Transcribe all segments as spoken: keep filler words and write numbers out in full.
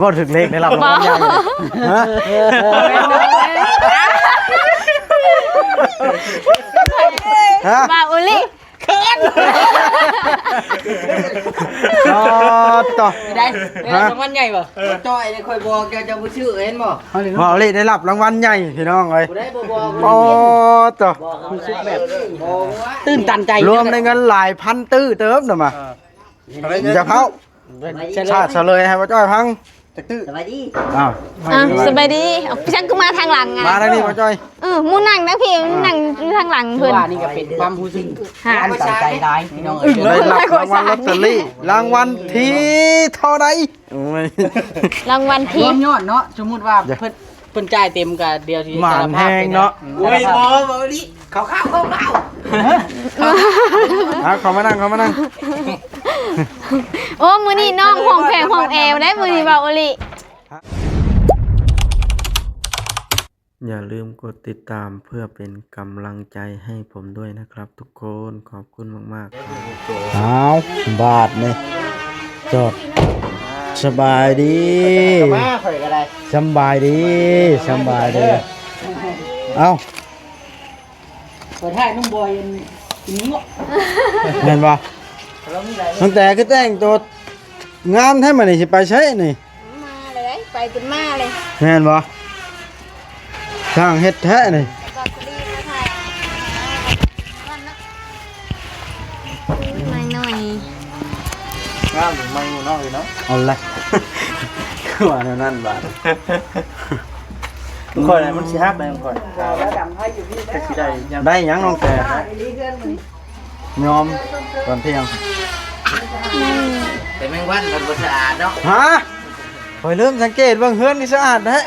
บ่ถืกเลขได้รับรางวัลใหญ่ ฮะ ฮะ บ่าวอุลิ อ๋อ ต่อ ได้ ฮะ รางวัลใหญ่บ่ จ้อยนี่ค่อยบอกเจ้า เจ้าบ่ซื้อ เห็นบ่ บ่าวอุลิได้รับรางวัลใหญ่พี่น้องเอ้ย ผู้ใดบ่บอก โอ้ ต่อ บอกเอา รู้สึกแบบ บอกว่า ตื่นตันใจ รวมในเงินหลายพันตื้อเติมน่ะมา อย่าเผา ชาติเฉลยให้บ่าวจ้อยฟัง จักตื้อ สบายดี อ้าว อ่ะ สบายดี เอา ฉันก็มาทางหลังไง มาทางนี้บ่าวจ้อย เออ หมู่นั่งนะพี่ นั่งอยู่ทางหลังเพิ่น ว่านี่ก็เป็นความรู้สึก ฮะ อันตันใจร้ายพี่น้องเอ้ย ได้รับรางวัลลอตเตอรี่ รางวัลที่เท่าใด โอ้ย รางวัลที่ รวมยอดเนาะ สมมุติว่าเพิ่น เพิ่นจ่ายเต็มก็เดี๋ยวสิ หมานแฮงเนาะ โอ้ย บ่ บ่ดิ เขาเข้า เขาเข้า อ่ะ เข้ามานั่ง เข้ามานั่ง โอ้ มื้อนี้น้องห้องแพงห้องแอวได้มื้อนี้บ่าวอุลิ อย่าลืมกดติดตามเพื่อเป็นกำลังใจให้ผมด้วยนะครับทุกคน ขอบคุณมากๆ อ้าว บาทนี่ จอด สบายดี มาข่อยก็ได้ สำบายดี สำบายดี เอ้า เปิดให้น้องบอยกินเงาะ แม่นบ่ ตั้งแต่คือแต่งตัวงามแท้มื้อนี้ สิไปไสนี่ มาเลย ไปจนมาเลย แม่นบ่ ช่างเฮ็ดแท้นี่ ไม่หน่อย งามอยู่ ไม่อยู่เนาะ เอาละ คือว่าแนวนั้นบาด ข่อยน่ะมันสิฮักได้ข่อย จักสิได้หยัง ได้หยังน้องแต่ ยอมตอนเที่ยง แต่แมงวันมันบ่สะอาดเนาะ ฮะ ข่อยเริ่มสังเกตเบิ่งเฮือนนี่สะอาดแท้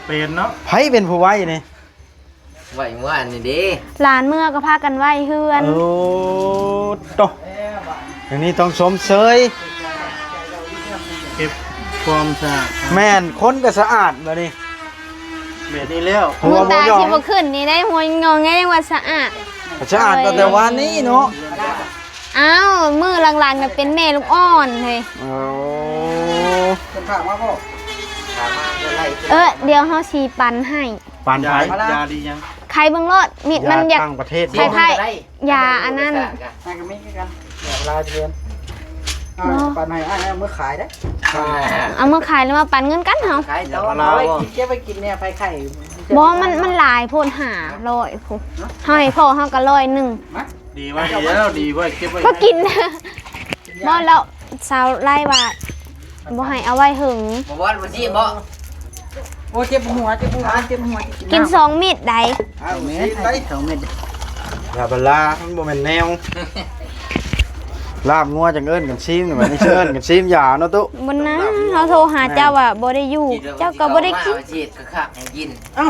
เป็นเนาะ ไผเป็นผู้ไว้นี่ ไว้เมื่อวานนี่เด้ หลานเมือก็พากันไว้เฮือน โอ้ โต อย่างนี้ต้องชมเชย เก็บความสะอาด แม่น คนก็สะอาดบัดนี้ แบบนี้แล้ว หัวบ่ยอง สิบ่ขึ้นนี่ได้ หัวงอแงยังว่าสะอาด สะอาดตั้งแต่วานนี้เนาะ อ้าว มื้อหลังๆน่ะเป็นแม่ลูกอ่อนเฮ้ย โอ้ เพิ่นฝากมาบ่ เออ เดี๋ยวเฮาสิปันให้ ปันไผ ยา ยาดียัง ไขเบิ่งโลด มีดมันอยาก ยาต่างประเทศ คล้ายๆ ยาอันนั้น ให้ก็มีคือกัน เวลาเดือน อ่า บ่ ปันให้อ้ายเอามือขายได้ เอามือขายแล้วมาปันเงินกันเฮา ขายต่อ เอาไว้กิน เก็บไว้กินเนี่ย ไผไข่ บ่ มัน มันหลายโพด ห้าร้อยพุ้น เฮาให้พ่อเฮาก็ร้อยหนึ่ง มา ดีไว้ ดีแล้ว ดีไว้ เก็บไว้ ก็กิน บ่ แล้วสาวไล่ว่า บ่ให้เอาไว้หึง บ่ว่าบ่สิบ่ โอ้ เจ็บหัว เจ็บหัว เจ็บหัว กินสองเม็ดใด เอาเม็ด สองเม็ด อย่าบลา มันบ่แม่นแนว ลาบงัวจังเอิ้นกันซีม บัดนี้เอิ้นกันซีมยาเนาะตุ๊ บ่นะ เฮาโทรหาเจ้าว่าบ่ได้อยู่ เจ้าก็บ่ได้กิน เจ็บก็คักให้กิน เอ้า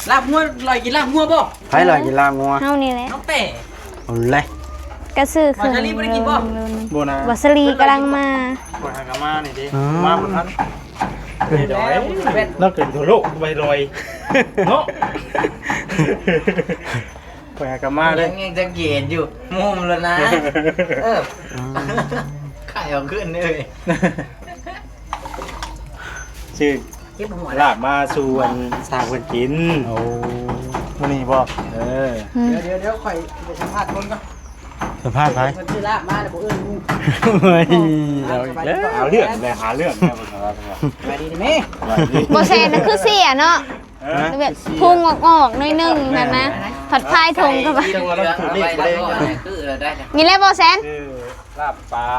ลาบงัว ลอยกินลาบงัวบ่ ไผลอยกินลาบงัว เฮานี่แหละ น้องเต้ เอาเลย ก็ซื้อเครื่อง บ่าวสาลีบ่ได้กินบ่ บ่นะ บ่าวสาลีกำลังมา บ่หากะมานี่เด้ อ๋อ มาบ่ทัน เดี๋ยว แล้วเกิดทั่วโลกไปลอย เนาะ บ่หากะมาเลย ยัง ยังสังเกตอยู่ มุมแล้วนะ เออ อืม ไข่เอาขึ้นเลย ชื่อ เก็บหัว ลาบมาสู่อันสร้างเพิ่นกิน โอ้ มื้อนี้บ่ เออ อืม เดี๋ยว เดี๋ยว เดี๋ยว ข่อยไปสัมภาษณ์คนก่อน สัมภาษณ์ไผ เพิ่นซื้อลาบมาแล้วบ่เอิ้นหมู่ เฮ้ย เอาอีกแล้ว หาเรื่องแล้ว หาเรื่องแล้ว สบายดีแม่ บ่แซนน่ะคือเสียเนาะ ฮะ แบบพุงออกๆหน่อยหนึ่งหั้นนะ ผัดพายทงเข้าไป จังหวะเราถูกเลขบ่ได้ นี่แหละบ่แซน คือลาบปลา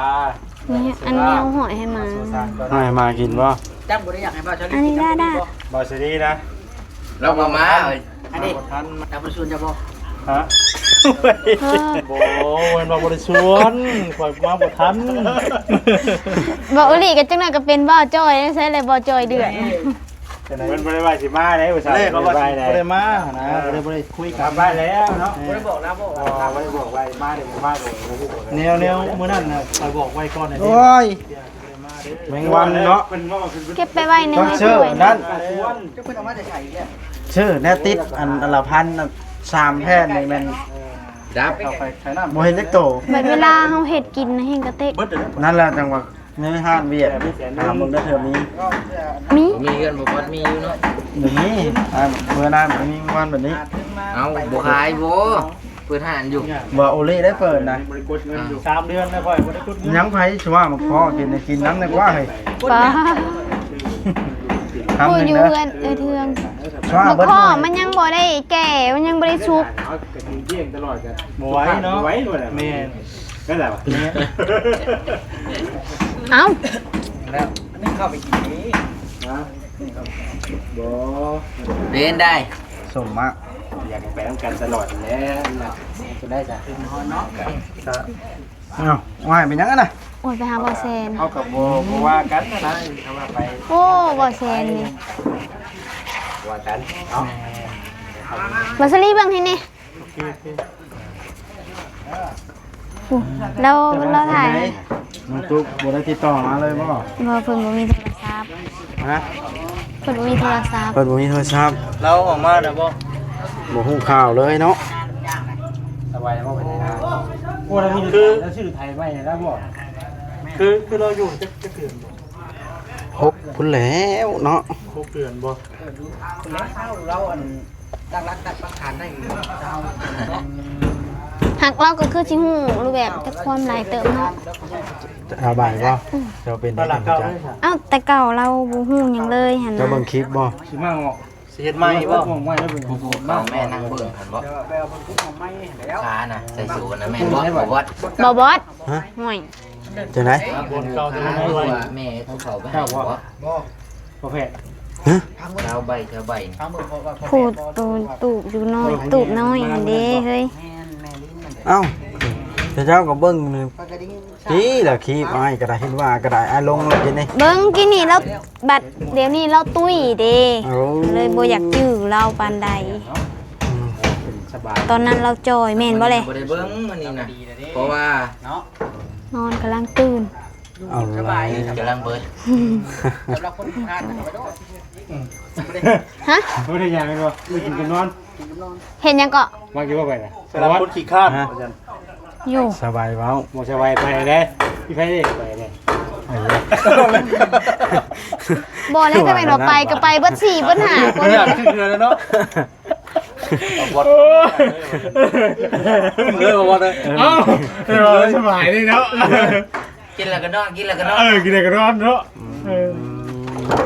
นี่ อันนี้เอาหอยให้มา สู่สร้างก็ได้ ให้มากินบ่ จังบ่ได้อยากให้บ่าวเชอรี่ อันนี้ได้ กิน ได้ บ่าวเชอรี่นะ เราบ่มา อันนี้ มาบ่ทัน จับบ่ชวนจะบ่ ฮะ เออ บ่ แม่นว่าบ่ได้ชวน ข่อยมาบ่ทัน บ่าวอุลิก็จังหน่อยก็เป็นบ่าวจอย ใช่เลยบ่าวจอยเดือด เพิ่นบ่ได้ว่าสิมาเด้ อุตส่าห์ แรกเขาว่า บ่ได้ว่า บ่ได้มานะ เออ บ่ได้ บ่ได้คุยกัน ทำบ้านแล้วเนาะ บ่ได้บอกนะ บอกว่า บ่ได้บอกว่ามาเด้อ บ่มาเด้อ บ่ฮู้นะ แนว แนวมื้อนั้นน่ะ ข่อยบอกไว้ก่อนน่ะเด้ โอ้ย บ่ได้มาเด้อ แมงวันเนาะ เพิ่นว่าเพิ่น เก็บไปไว้ใน ต้อง ห้อง เชื่อ ถ้วย นั่น เจ้าเพิ่นเอามาแต่ไสเนี่ย ชื่อแนวติดอัน อันละพันน่ะ สามแผ่นนี่แม่น ดับ เอาไปใช้น้ำ บ่เห็นจักโต บัดเวลาเฮาเฮ็ดกินนะ เฮงกะเต็ก เบิดเลยนะ นั่นแหละจังหวะ ในห้างเวียดถามมึงได้เธอมี มี มีเงินบ่พอดมีอยู่เนาะ เดี๋ยวนี้อ่าเมื่อนานมันมีวันแบบนี้ เอาบ่ขายบ่เปิดห้านอยู่ ว่าโอเล่ได้เปิดนะ สามเดือนนะค่อยบ่ได้กุดเงิน ยังไผชัวมาพอกินในกินน้ำในกว่าเฮ้ย ปลา คำ ผู้ หนึ่ง อยู่ นะ เพื่อนเออเทือง ชัว บัก เบิด ข้อ เลย มันยังบ่ได้แก่มันยังบ่ได้สุก บ่ไหวเนาะแม่น นั่นแหละวะ เอ้า แล้วนี่เข้าไปกินนี้ เล่นได้ สมมาก อยากไปต้องกันตลอดแล้ว จะได้จ้ะ อ้าวว่าให้เป็นยังไงนะ โอ้ยไปหาบอแซน เขากับโบว่ากันนะเขาว่าไป โอ้บอแซนนี่ ว่ากันเอา บอสลี่เบิ่งให้นี่อู้เราเราถ่าย น้องตุ๊กบ่ได้ติดต่อมาเลยบ่ บ่เพิ่นบ่มีโทรศัพท์ ฮะ เพิ่นบ่มีโทรศัพท์ เพิ่นบ่มีโทรศัพท์ เราออกมาแล้วบ่ บ่ฮู้ข่าวเลยเนาะ สบายแล้วบ่เป็นไงนะ โอ้แล้วมีคือแล้วชื่อไทยไม่แล้วบ่ คือคือเราอยู่จะจะเกิน หกพุ้นแล้วเนาะ พวกเดือนบ่ แล้วเราอันตั้งรักตั้งปักฐานได้อยู่เรา หักเราก็คือสิฮู้รูปแบบจักความหลายเติมเนาะ เอาใบบ่เจ้าเป็น ตลาดเก่าเลย เอ้าแต่เก่าเราบ่ฮู้หยังเลยหั่น เจ้า นะ เบิ่งคลิปบ่ สิมาออก สิเฮ็ดใหม่บ่ มองไว้แล้วเป็น ผู้ปกครองแม่นั่งเบิ่งหันบ่ ไปเอาคนทุกข์มาไม่แล้ว ขาน่ะใส่สูทนะแม่นบ่บ่วัด บ่บอส ฮะ ห่วย จังได๋ คนเก่าจะไม่ไหวแม่เขาเข้าไปหาบ่ พอแพทย์ ฮะ ชาวใบชาวใบ ผู้ตูนตูบอยู่น้อยตูบน้อยหั่นเด้เฮ้ย เอ้าแต่เจ้าก็เบิ่งนี่ ก็ได้ยิน นี่ล่ะคลิปอ้ายก็ได้เห็นว่าก็ได้อ้ายลงแล้วกินนี่ เบิ่งกินนี่เราบัดเดี๋ยวนี้เราตุ้ยเด้ โอ้ เลยบ่อยากจื้อเราปานใด อืม สบาย ตอนนั้นเราจอยแม่นบ่เลย บ่ได้เบิ่งมื้อนี้นะเพราะว่า เนาะ นอนกำลังตื่น เอาละ กำลังเบิด สำหรับคนทานนะ ฮะ ไม่ได้ยังเลยว่าไม่กินกันนอน เห็นยังเกาะ มากินว่าไปนะ สำหรับคนขี้ข้าน อยู่ สบายเว้า หมอสบายไปเลยพี่ไพ่เด็กไปเลย เออ บ่แล้วจะแม่นว่าไปก็ไปเบิดสี่เบิดห้าคน เดือนเดือนแล้วเนาะ วัด เลยวัดเลย เอ้าเออสบายดีเนาะ กินแล้วก็นอนกินแล้วก็นอน เออกินอะไรกันนอนเนาะเออ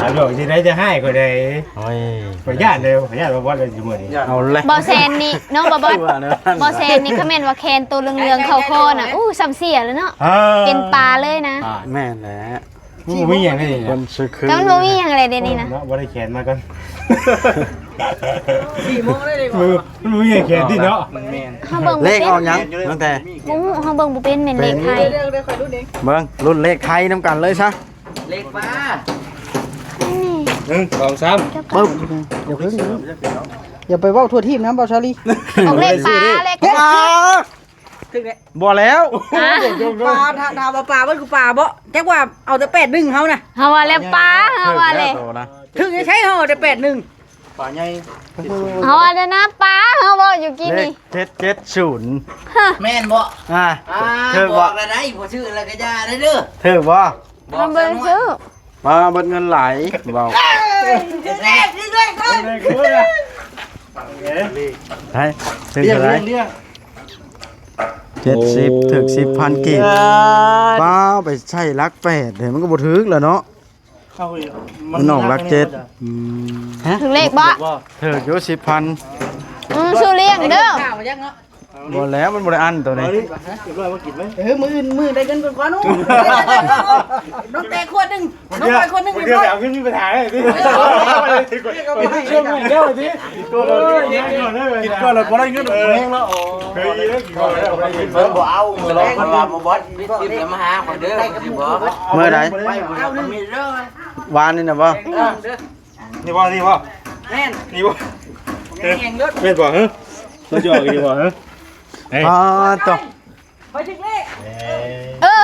เอาดอกจะได้จะให้ก็ได้ โอ้ย ขออนุญาตเลยขออนุญาตมาวัดเลยอยู่มื้อนี้ เอาเลย บ่แซนนี่น้องบ่บอส ว่าเนอะ บ่แซนนี่คำแม่นว่าแคนตัวเหลืองๆเข้าคอน่ะอู้ซ้ำเสียเลยเนาะ เออ เป็นปลาเลยนะ แม่นแหละ มันบ่มีอย่างนี้ คนชื่อคือ ก็มันบ่มีหยังอะไรเดี๋ยวนี้นะ เนาะบ่ได้แขนมาก่อน สี่โมงได้เลย มือมันบ่มีอย่างแขนที่เนาะ มันแมน เฮาเบิ่ง เลขออก บ่ ยังตั้งแต่ เป็นบ่ฮู้เฮาเบิ่งบ่เป็นแม่นเลขไทย เรื่องเดียวคอยรุ่นเอง เบิ่งรุ่นเลขไทยนำกันเลยซะ เล็กป้า หนึ่งสองสาม ปึ๊บ อย่าเพิ่งอย่าไปเว้าทั่วทีมนะเบาชาลี ออกเลขปลาเลข ว้า ถึงเนี่ย บ่แล้ว อ่ะ ปลาถาถามว่าปลามันคือปลาบ่จักว่าเอาแต่แปดหนึ่งเฮานะ เฮาว่าแล้วปลาเฮาว่าแล้ว โตนะ ถึงจะใช้เฮาเอาแต่แปดหนึ่ง ปลาใหญ่ เฮาว่าแล้วนะปลาเฮาเว้าอยู่กี้ เลข นี่ เจ็ดเจ็ดศูนย์ แม่นบ่ อ่า อ่า ถืก บ บ่ อกแล้วได้ผู้ชื่อแล้วก็อย่าได้เด้อ ถืกบ่ บอก มันบ่ได้ซื้อ มาเบิดเงินหลายเว้า แรกนี่ด้วยก่อน ให้ถืกเท่าไหร่ เรียก เจ็ดสิบถืกสิบพันกีบป้าไปใช้หลักแปดเดี๋ยวมันก็บ่ถืกแล้วเนาะ เข้าไป มันออกหลักเจ็ดอืม ถืกเลขบ่ ถืกอยู่สิบพัน อืมซื้อเลี้ยงเด้อ ข่าวยังเนาะ บ่แล้วมันบ่ได้อันตัวนี้ เก็บร้อยมากินไหม เออมืออื่นมือได้เงินก่อนก่อนนู้นน้องแต่ขวดหนึ่งน้องปอยขวดหนึ่ง เดี๋ยวเอาขึ้นไปถ่ายเลยพี่ ช่วงหนึ่งเดียวสิ กินก่อนเลยกินก่อนเลยพอได้เงินแห้งแล้ว เฮ้ยเลิกกินก่อนเลย เพิ่นบ่เอามือลงคนว่าบ่บอส มีสิบแล้วมาหาคนเด้อสิบ่ เมื่อใด ไปบ่เอาหนึ่งมีเด้อ วานนี่นะบ่ นี่บ่นี่บ่ แม่น นี่บ่ แม่นเลิศ แม่นบ่ฮะเราจะออกกี่บ่ฮะ อ๋อตก ไปถึงเลข เออ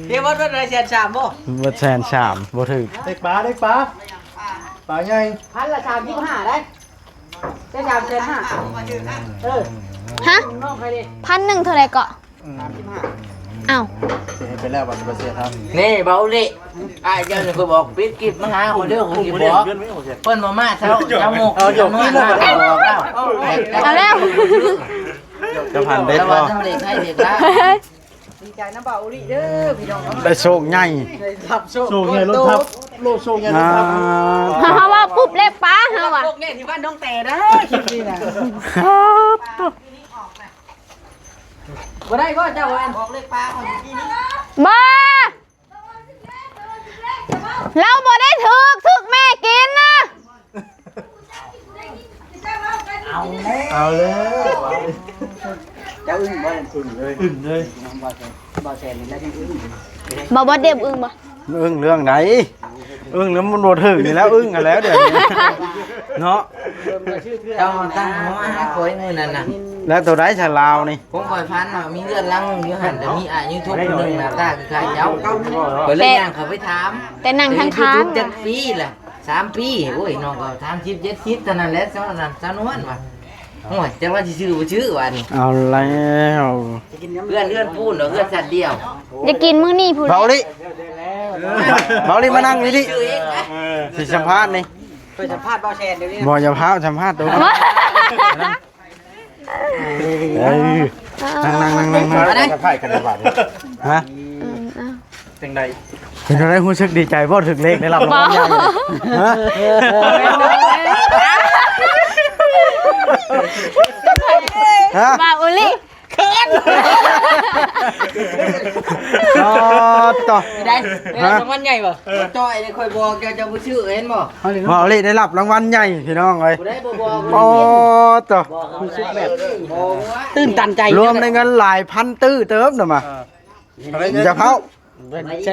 เดี๋ยวว่าได้แสนสามบ่ บ่แสนสามบ่ถืก เด็กปลาเด็กปลาปลาใหญ่ พันละสามสิบห้าได้ได้สามแสนห้าเออ ฮะ น้องใครดิ พันหนึ่งเท่าไหร่เกาะ สามสิบห้า อ้าว เสียไปแล้ว บัดนี้บ่เสียครับ นี่เบาเลย อ้ายเจ้านี่ก็บอกปิดคลิปมาหาคนเดียวคนสิบอก เพิ่นบ่มาเช้า เช้าโมง เอาเดี๋ยว เช้าโมง ขึ้นมา บอกแล้ว เอาแล้ว จะผ่านเด็ก แต่ว่า บ่ ทั้งเด็กให้เด็กละ ดีใจนำบ่าวอุลิเด้อพี่น้องเนาะ ได้โชคใหญ่ ได้รับโชค โชคใหญ่ รถทับ โลดโชคใหญ่ รถทับ อ่า เฮาว่าปุ๊บเลขป้าเฮาอะ โชคใหญ่ที่บ้านน้องแต่เด้อ คลิปนี้นะ ครับ บ่ได้ก็เจ้าว่าออกเลขป้าคนที่นี่ บ่ เราบ่ได้ถืก ถืกแม่กินนะ เอาแล้ว เอาแล้ว เจ้าอึ้งบ่ อึ้งเลย อึ้งเลย บ่แซน บ่แซนนี่แล้วที่อึ้ง บ่ บ่เด็บอึ้งบ่ อึ้งเรื่องไหน อึ้งแล้วมันบ่ถืกนี่แล้ว อึ้งกันแล้วเดี๋ยวนี้ เนาะ เจ้าตั้งหัวหาข่อยมื้อนั้นน่ะ แล้วตัวใด๋ชะลาวนี่ ผมข่อยฝันว่ามีเฮือนหลังหนึ่งอยู่หั่น แต่มีอ้ายยูทูบผู้หนึ่งหน้าตาคือใครเจ้า ข่อยเลยย่างเข้าไปถาม แต่นั่งข้างๆ เฮ็ดยูทูบจักปีล่ะ สามปี โอ้ย น้องก็สามสิบ เจ็ดสิบ เท่านั้นแหละ เท่านั้น เท่านั้นว่า โอ้ย จักว่าสิซื้อบ่ซื้อว่านี่ เอาแล้ว เฮือน เฮือนปูนดอก เฮือนชั้นเดียว อย่ากินมื้อนี้พู้น เบาลิ เบาลิมานั่งอยู่นี่ ซื้อเองนะ สิสัมภาษณ์นี่ ไปสัมภาษณ์บ่าวแซนเดี๋ยวนี้ บ่อย่าพาสัมภาษณ์ตัว เฮ้ย นั่งๆๆๆ มาได้ สัมภาษณ์กันดีกว่านี่ ฮะ อืม อ่ะ จังใด เป็นอะไรรู้สึกดีใจบ่ถืกเลขได้รับรางวัลใหญ่ ฮะ ฮะ บ่าวอุลิ เขิน อ๋อ ต่อ ได้ ฮะ รางวัลใหญ่บ่ จ้อยนี่ข่อยบอกเจ้า เจ้าบ่ซื้อเห็นบ่ บ่าวอุลิได้รับรางวัลใหญ่พี่น้องเอ้ย ผู้ใดบ่บอก อ๋อ ต่อ บอกเอา รู้สึกแบบ บอกว่า ตื้นตันใจ รวมในเงินหลายพันตื้อเติมน่ะมา อย่าเผา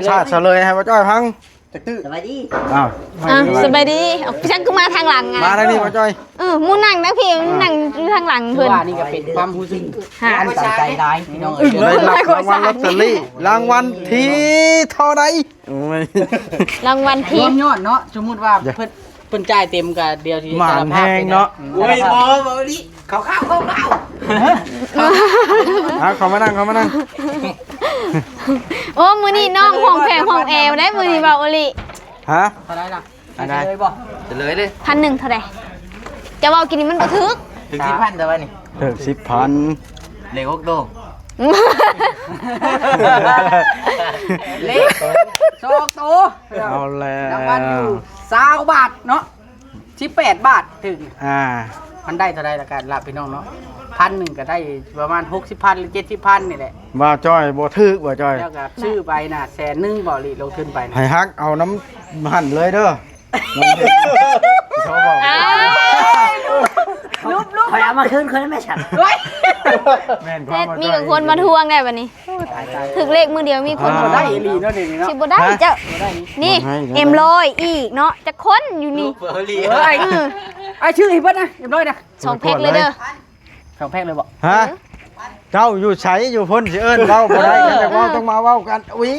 ชาติเฉลยให้บ่าวจ้อยฟัง จักตื้อ สบายดี อ้าว อ่ะ สบายดี เอา พี่ช่างก็มาทางหลังไง มาทางนี้บ่าวจ้อย เออ หมู่นั่งนะพี่ นั่งอยู่ทางหลังเพิ่น ว่านี่ก็เป็นความรู้สึก ฮะ อันตันใจหลายพี่น้องเอ้ย ได้รับรางวัลลอตเตอรี่ รางวัลที่เท่าใด๋ โอ้ย รางวัลที่ รวมยอดเนาะ สมมุติว่า อย่า เพิ่น เพิ่นจ่ายเต็มก็เดี๋ยวสิ หมานแฮงเนาะ สารภาพไปนะ โอ้ย บ่ บ่ นี่ เข้าๆ เข้าๆ อ่ะ เข้ามานั่ง เข้ามานั่ง โอ้ มื้อนี้น้องห้องแพงห้องแอวได้มื้อนี้บ่าวอุลิ ฮะ เท่าไหร่ล่ะ อันใด๋ เฉลยบ่ เฉลยเลย พันหนึ่งเท่าใด๋ จะเว้ากินนี่มันบ่ถืก ถืกสิบพันแต่ว่านี่ ถืกสิบพัน เลขหกโต เลขสองโต เอาแล้ว รางวัลอยู่ซาวบาทเนาะ สิบแปดบาทถืก อ่า มันได้เท่าใด๋ละกันล่ะพี่น้องเนาะ พันหนึ่งก็ได้ประมาณหกสิบพันหรือเจ็ดสิบพันนี่แหละ บ่าวจ้อยบ่ถืกบ่าวจ้อย แล้วก็ซื้อไปน่ะแสนหนึ่งบ่าวอุลิลงทุนไปน่ะ ให้ฮักเอาน้ำหั่นเลยเด้อ เขาบอก อ้าว ข่อยเอามาคืนคนนั้นแม่ฉัน แม่นความ มีกับคนมาทวงได้บัดนี้ ถืกเลขมื้อเดียวมีคน อ่า บ่ได้อีหลีเนาะเดี๋ยวนี้เนาะ สิบ่ได้ ฮะ เจ้า บ่ได้นี่ นี่ บ่ให้ เอ็มร้อยอีกเนาะ จักคนอยู่นี่ เบอร์ลี เอ้ย อืม ไอ้ชื่ออีกเพิ่นนะ เอ็มร้อยนะ สองแพ็คเลยเด้อ สองแพ็คเลยบ่ ฮะ เจ้าอยู่ไสอยู่พุ้นสิเอิ้นเว้าบ่ได้ เออ แต่เว้าต้องมาเว้ากัน อุ๊ย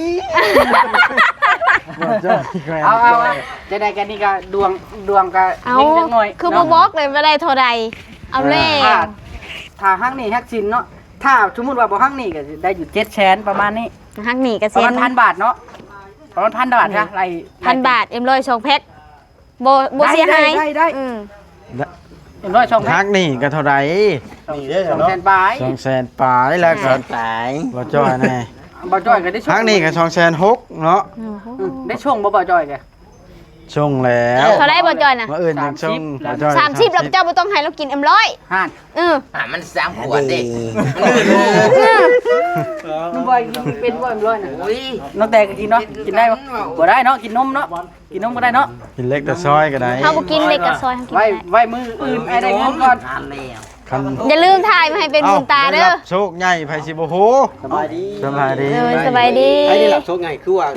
เอา เอา เอา จะได้กันนี่ก็ดวง ดวงก็ เอา เฮงจักหน่อย คือบ่ เนาะ บอกเลยว่าได้เท่าใด๋ เอาแล้ว ถ้า ถ้าฮักหนี้ฮักสินเนาะ ถ้าสมมุติว่าบ่ฮักหนี้ก็ได้อยู่เจ็ดแสนประมาณนี้ ฮักหนี้ก็ ประมาณ แสน พันบาทเนาะ ประมาณพันบาทนะ อืม ไล่ พันบาท เอ็มร้อยสองแพ็ค บ่ บ่ ได้ เสียหาย ได้ ได้ อืม เอ็มร้อยสองแพ็ค ฮักหนี้ก็เท่าใด๋ นี่เด้อ สองแสนปลาย สองแสนปลายแล้วก็ สองแสนปลาย บ่จ้อยแน่ บ่จ้อยก็ได้ส่ง ฮักหนี้ก็สองแสนหกเนาะ โอ้โห อืม ได้ส่งบ่ บ่จ้อยก็ ส่งแล้ว เท่าใด๋บ่จ้อยน่ะ มื้ออื่นยังส่ง สามสิบ บ่จ้อย สามสิบ แล้วเจ้าบ่ต้องให้เรากินเอ็มร้อย ฮะ เออ อ่ะ มันสามขวดเด้ อันนี้ น้องบอยกินเป็นบ่เอ็มร้อยน่ะ อุ้ย น้องแต่ก็กินเนาะ กินได้บ่ บ่ได้เนาะ กินนมเนาะ กินนมก็ได้เนาะ กินเล็กแต่ซอยก็ได้ เฮาบ่กินเล็กกับซอย เฮากิน ไว้ ได้ ไว้มื้ออื่นไอ้ได้เงินก่อน ทานแล้ว คัน อย่าลืมถ่ายมาให้เป็นบุญตาเด้อ เอ้า ได้รับโชคใหญ่ ไผสิบ่ฮู้ สบายดี สบายดี เออ สบายดี ไผได้รับโชคใหญ่คือว่า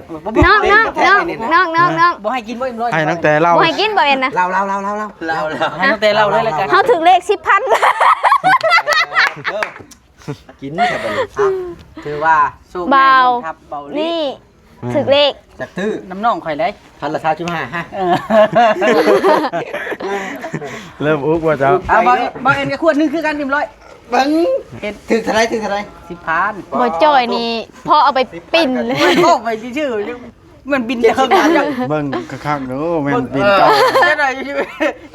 น้อง น้อง น้อง น้อง น้อง น้อง บ่ให้กินบ่เอ็มร้อย ให้ตั้งแต่เล่า บ่ให้กินบ่เอ็นนะ เล่า เล่า เล่า เล่า เล่า เล่า เล่า ให้ตั้งแต่เล่าเลยละกัน เฮาถืกเลขสิบพัน เออ กินซะบัดนี้ อ่ะ ถือว่าโชคดี บ่าว ครับ บ่าวลิ นี่ อืม ถืกเลข จักตื้อ น้ำน้องข่อยเลย พันละสามสิบห้า ฮะ เออ เริ่มอุกว่าเจ้า อ่ะ บ่าว บ่าวเอ็นก็ขวดหนึ่งคือกันเอ็มร้อย เบิ่ง เฮ็ด ถืกเท่าไร ถืกเท่าไร สิบพัน บ่จ่อยนี่ พอเอาไปปิ้นเลย มันโคกไปซื่อๆ มันบินเทิง เบิ่งคักๆเด้อ แม่นปิ้นเก่า เออ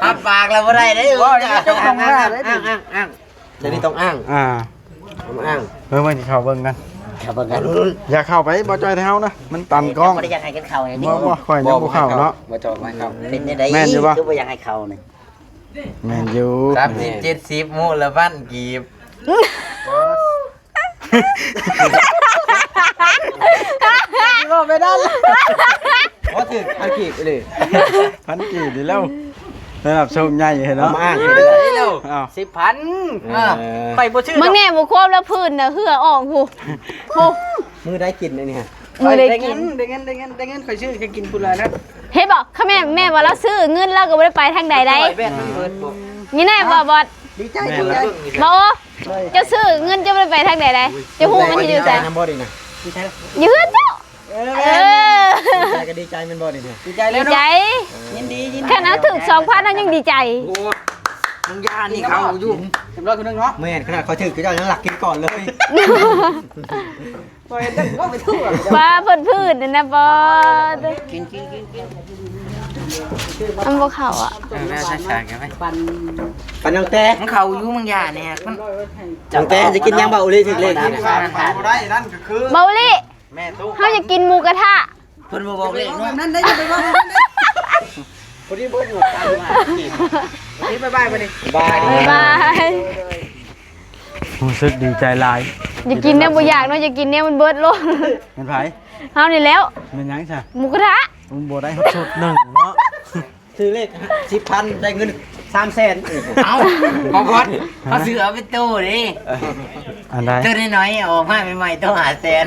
ฮับปากแล้วบ่ได้เด้อ บ่ได้ เจ้าของร้านเด้อ อ้างๆๆ เดี๋ยวนี้ต้องอ้าง อ่า ต้องอ้าง เออ มันสิเข้าเบิ่งกัน เข้าเบิ่งกัน อย่าเข้าไป บ่จ่อยเท่านะ มันตันกล้อง บ่ได้อยากให้กันเข้าเนี่ย บ่ บ่ ข่อยยังบ่เข้าเนาะ บ่จ่อยบ่ให้เข้า เป็นจังได๋ แม่นอยู่บ่ คือบ่อยากให้เข้านี่ แม่นอยู่ สามสิบ เจ็ดสิบ มื้อละพันกีบ บ่ไปนั่น บ่ถืกพันกีบเลย พันกีบนี่แล้ว ระดับโชคใหญ่เห็นเนาะ เอามาอ้างไปเรื่อย อ้าว สิบพัน เออ อ่ะ ไปบ่ซื้อดอก มึงแน่บ่ควบแล้วพื้นน่ะเหื่อออกหู โห มื้อได้กินอันนี้ฮะ มื้อได้กิน ได้เงิน ได้เงิน ได้เงิน ได้เงิน ข่อยซื้อ ข่อยกินพุ้นละนะ เห็นบ่ คันแม่น แม่นว่าลาวซื้อ เงินลาวก็บ่ได้ไปทางใดใด ข่อยแบตมันเบิดบ่ นี่แน่บ่บอส ดีใจ แม่น ดีใจ ละ บ่ เจ้าซื้อ เงินเจ้าบ่ได้ไปทางใดใด เจ้าฮู้มันสิอยู่ไส ดีใจนำบ่ดีนะ ดีใจ อยู่เฮือนเจ้า เออ เออ ดีใจก็ดีใจแม่นบ่นี่นะ ดีใจแล้วเนาะ ดีใจ ยินดี ยินดี ขนาดถืกสองพัน เฮายังดีใจ โอ้ มึงย่านนี่เขาอยู่ เรียบร้อยคนหนึ่งเนาะ แม่น ขนาดเขาถืกก็เจ้ายังหลักกินก่อนเลย บ่เห็นจังก็ไปทั่ว ว่าเพิ่นพื้นนั่นนะบ่ กินกินกินกิน มันบ่เข้าอ่ะ เออ แล้วใส่สากกันไป ปันน้องแต มันเข้าอยู่ มึงย่านนี่ มัน น้องแตจะกินยังบ่าวลีถืกเลขนี่นะ บ่ได้นั่นก็คือ บ่าวลี แม่ตุ๊ก เฮาอยากกินหมูกระทะ เพิ่นบ่บอกเลขเนาะ นั่นได้ อย่าไปบอกนั่นได้ พอดีเบิดอยู่ นี่บ๊ายบายบัดนี้ บาย บ๊ายบาย รู้สึกดีใจหลาย อยากกินแนวบ่อยากเนาะ อยากกินแนวมันเบิดโลด เป็นไผ เฮานี่แล้ว เป็นหยังซะ หมูกระทะ มันบ่ได้ฮอดชุดหนึ่งเนาะ ถืกเลขสิบพัน ได้เงินสามแสน เอ้า บ่บอส เขาซื้อเอาเป็นตู้เด้ อันใด ตู้น้อยๆ ออกมาใหม่ๆ ตู้ห้าแสน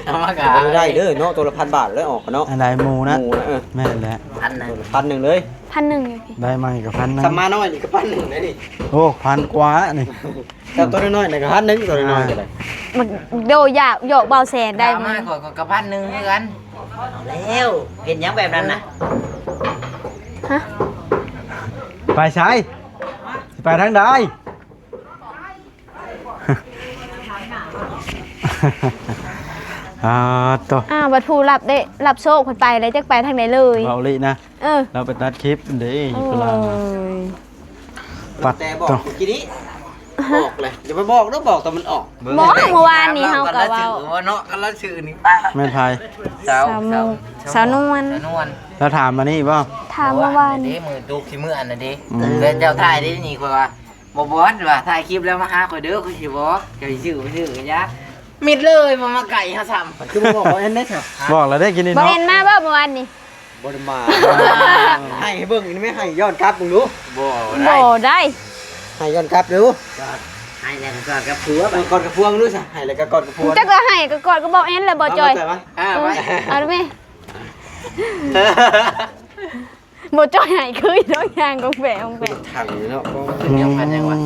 เอามาขาย บ่ได้เด้อเนาะ ตัวละพันบาทแล้วออกเนาะ อันใด หมูนะ หมูนะ เออ แม่นแหละ พันหนึ่ง ตัวละพันหนึ่งเลย พันหนึ่งอยู่พี่ ได้มาอีกก็พันหนึ่ง สำมาน้อยนี่ก็พันหนึ่งเลยนี่ โอ้ พันกว่านี่ แต่ตัวน้อยๆนี่ก็พันหนึ่ง ตัวน้อยๆก็ได้ มันโดยอยากหยอกเบาแสนได้ เอามา มัน ก่อนก็พันหนึ่งเหมือนกัน แล้วเห็นยังแบบนั้นน่ะ ฮะ ไปไส สิไปทางใด อ่า โต อ่า บัดผู้รับได้ รับโชคเพิ่นไปแล้วจักไปทางใดเลย เบาอีหลีนะ เออ เราไปตัดคลิปเด้ โอ้ย อยู่พลา ปัด แต่บอก โต เมื่อกี้นี้ บอกเลย อย่าไปบอกเด้อ บอกตอนมันออก บอกเมื่อวานนี้เฮาก็เว้า ว่าเนาะ คันละชื่อนี่ แม่นไผ สาว สาวมุก สาว สาวนวล สาวนวล แล้วถามมานี่บ่ ถามเมื่อวาน เด้ มื้อตุกสิมื้ออันน่ะเด้ อืม แล้วเจ้าถ่ายได้นี่ ข่อยว่า บ่บอสว่า ถ่ายคลิปแล้วมาหาข่อยเด้อ ข่อยสิบอก เจ้าสิซื้อบ่ซื้อก็อย่า มิดเลย บ่มาไกลเฮาซ้ำ คือบ่บอกบ่แอนได้ซะ บอกแล้วได้กินนี่ บ่ เนาะ แอนมาบ่เมื่อวานนี้ บ่ได้มา ให้ ให้เบิ่งนี่ ไม่ให้ย้อนกลับมึงดู บ่ได้ บ่ได้ ให้ย้อนกลับดู ให้แล้วก็กอดกับผัวไป กอดกับผัวมึงดูซะ ให้แล้วก็กอดกับผัว จักก็ให้ก็กอดก็บ่แอนแล้วบ่จ่อย เอาไป อ่า ไป เอาไป บ่จ่อยให้คือดอกยางของแฝงของแฝง ถังเนาะ อืม ยังพันยังวะ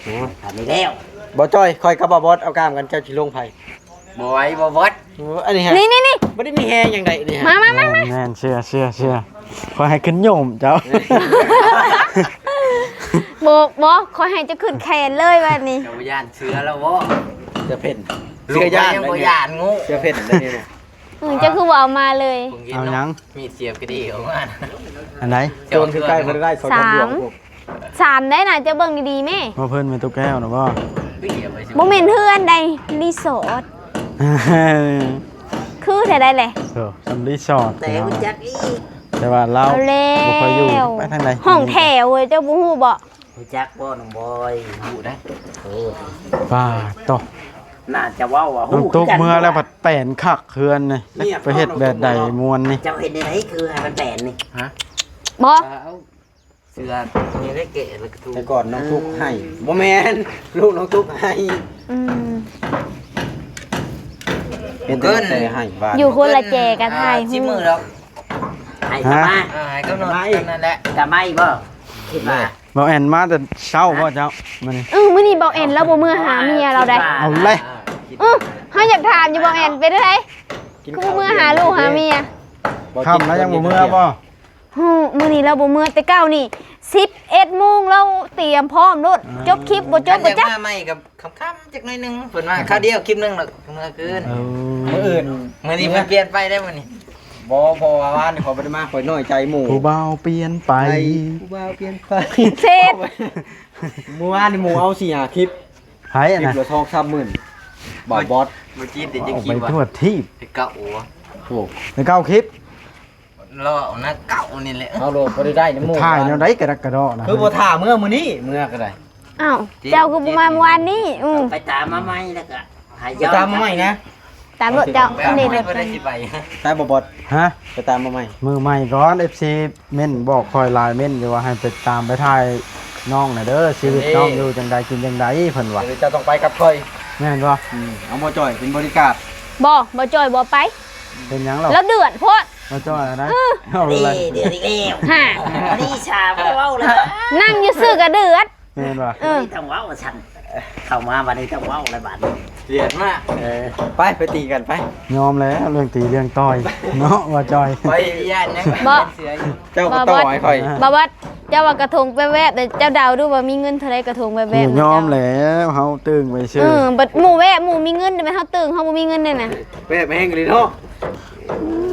โอ้ ถามนี่แล้ว บ่จ่อย ข่อยกับบ่บอสเอากามกัน เจ้าสิลงไผ บ่ไหวบ่บอส โอ้ อันนี้ฮะ นี่นี่นี่ บ่ได้มีแฮงหยังใดนี่ฮะ มามามามา แม่น เชื่อ เชื่อ เชื่อ ขอให้ขึ้นโยมเจ้า บ่ บ่ ขอให้เจ้าขึ้นแขนเลยวันนี้ เจ้าบ่ย่านเสือแล้วบ่ เสือเพ่น ลูก เสือย่าน ยังบ่ย่านงู เสือเพ่นได้นี่นะ อืม เจ้าคือบ่เอามาเลย เอาหยัง มีดเสียบกระดี่ออกมา อันไหน โจรคือใกล้บ่ได้ สาม สามได้น่ะ เจ้าเบิ่งดีๆแม่ ว่าเพิ่นแม่นตุ๊กแก้วน่ะบ่ บ่แม่นเฮือนใด รีสอร์ท คือแท้ใดแหละ โอ้ ซำรีสอร์ท แต่รู้จักอีก แต่ว่าลาว เอาแล้ว บ่ค่อยอยู่ ไปทางใด ห้องแถวเว้ย เจ้าบ่ฮู้บ่ รู้จักบ่น้องบอย ฮู้ได้ เออ ป้าดโต น่าจะเว้าว่า น้องตุ๊ก ฮู้คือกัน เมือแล้วผัดแปนคักเฮือนนี่ เงียบ ไปเฮ็ดแบบใดม่วนนี่ เจ้าเฮ็ดได้ไดคือให้มันแปนนี่ ฮะ บ่ เอาเสื้อนี่ได้แกะแล้วก็ถูก แต่ก่อนน้องตุ๊กให้ บ่แม่น ลูกน้องตุ๊กให้ อืม เห็นแต่น้องแต่ให้บ้าน อยู่คนละแจกะถ่าย อ่า สิบมื้อดอก ให้กลับมา ฮะ อ่า ให้กำหนด มาอีก นั่นแหละ กลับมาอีกบ่ คิดว่า บ่าวแอนมาแต่เช้าบ่เจ้า มื้อนี้ เออ มื้อนี้บ่าวแอนแล้วบ่เมือหาเมียเราได้ เอาเลย เออ เฮาอยากถามอยู่บ่าวแอนเป็นจั่งใด กิน คือบ่เมือหาลูกหาเมีย ข้าวกิน ค่ำแล้วยังบ่เมือบ่ ฮู้ มื้อนี้ลาวบ่เมือ แต่เก่านี่ สิบเอ็ดโมงลาวเตรียมพร้อมโลด อ่า จบคลิปบ่จบ คันอยาก บ่จัก มาใหม่ก็ค่ำๆจักหน่อยหนึ่ง เพิ่นว่าคราวเดียวคลิปหนึ่งแล้วเมือคืน เออ มื้ออื่น มื้อนี้เพิ่นเปลี่ยนไปได้มื้อนี้ บ่ เพราะว่าวานนี้ข้อยบ่ได้มา ข้อยน้อยใจหมู่ ผู้บ่าวเปลี่ยนไป ไอ้ผู้บ่าวเปลี่ยนไป เสร็จ เมื่อวานนี้หมู่เอาสี่ห้าคลิป ไผอะนะ คลิปละสองสามหมื่น บ่าวบอส เมื่อกี้ติดจะ เอา คิ ไป วอะ ทั่วทีป ไอ้เก่า โอ้ ไปเก่าคลิป เราเอาหน้าเก่านี่แหละ เอาโลดบ่ได้ได้นะหมู่ ถ่ายแนวใดกระดักกระดอนะ คือบ่ถ่าเมื่อมื้อนี้ เมื่อก็ได้ อ้าว เจ้าคือบ่มาเมื่อวานนี้ อืม ไปตามมาใหม่แล้วก็หาย ไปตามมาใหม่นะ ตามรถเจ้า ไปเอา นี่ ใหม่ รถ บ่ได้สิไป ใช่บ่บอส ฮะ ไปตามมาใหม่ มือใหม่ก่อน เอฟซี เม้นบอกคอยหลายเม้นอยู่ว่าให้ไปตามไปถ่ายน้องน่ะเด้อ ชีวิตน้องอยู่จังใดกินจังใดเพิ่นว่า เดี๋ยวเจ้าต้องไปกับคอย แม่นบ่ อืม เอาบ่จ่อยเป็นบริการ บ่ บ่จ่อยบ่ไป เป็นหยังหรอ แล้วเดือดโพด บ่จ่อยนะ เออ เอาเลย เดือดอีกแล้ว ฮะ นี่ชาบ่ได้เว้าเลย นั่งอยู่ซื่อก็เดือด แม่นบ่ เออ นี่ต้องเว้าว่าซั่น เข้ามาบัดนี้ต้องเว้าแล้วบัดนี้ เดือดมาก เออ ไป ไปตีกันไป ยอมแล้วเรื่องตีเรื่องต่อย เนาะ บ่จ่อย ไปย่านนะ บ่ เสืออยู่ เจ้าก็ต่อยข่อย บ่วัด เจ้าว่ากระทงแวบๆ แต่เจ้าเดาดูว่ามีเงินเท่าใดกระทงแวบๆ หมู่ยอมแล้ว เฮาตึงไปซื่อ เออ บัดหมู่แวบ หมู่มีเงิน แต่แม่นเฮาตึง เฮาบ่มีเงินเด้นะ แวบแฮงอีหลีเนาะ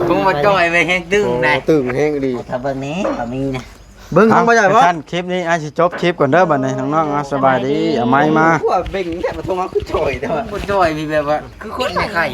คงว่าจ่อยไปแฮงตึงนะ โอ้ ตึงแฮงอีหลี ถ้าเบิ่งนี้บ่มีนะ เบิ่ง เอ้า บ่ใหญ่บ่ ซั่นคลิปนี้อ้ายสิจบคลิปก่อนเด้อบัดนี้น้องๆ เอาสบายดี เอาไม้มา พวกเบ่งแค่มาทวงเอาคือจ่อยแต่ว่า บ่จ่อยมีแบบว่า คือคนในไข่